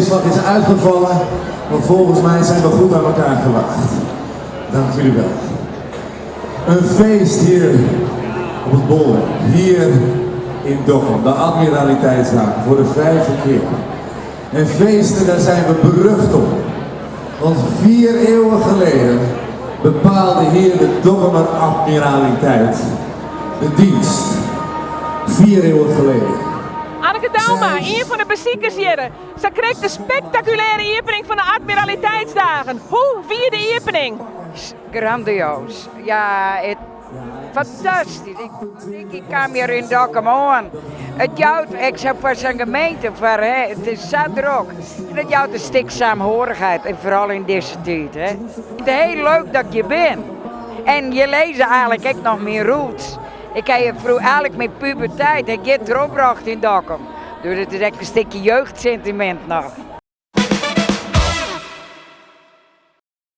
Neerslag is uitgevallen, maar volgens mij zijn we goed aan elkaar gewaagd. Dank jullie wel. Een feest hier op het Bolwerk, hier in Dokkum, de Admiraliteitsdagen, voor de vijfde keer. En feesten, daar zijn we berucht om. Want 4 eeuwen geleden bepaalde hier de Dokkumer Admiraliteit de dienst. 4 eeuwen geleden. Anneke Douma, ien fan de besikers hjir. Sakrekt de spektakulêre iepening fan de Admiraliteitsdagen. Hoe wie de iepening? Grandioos. Ja, it, fantastysk. Ik kaam hjir yn Dokkum oan. It jout, ik sei foar sa'n gemeente, foar, hè, it is sa drok. En it jout in stik saamhorigheid en foaral yn dizze tiid. Hè. It is hiel leuk dat ik hjir bin. En je lizze eigenlik ek noch myn roots. Ik ha hjir froeger eigenlik myn puberteit, ik hjir trochbrocht yn Dokkum. Dus it is ek in stikje jeugdsentimint noch.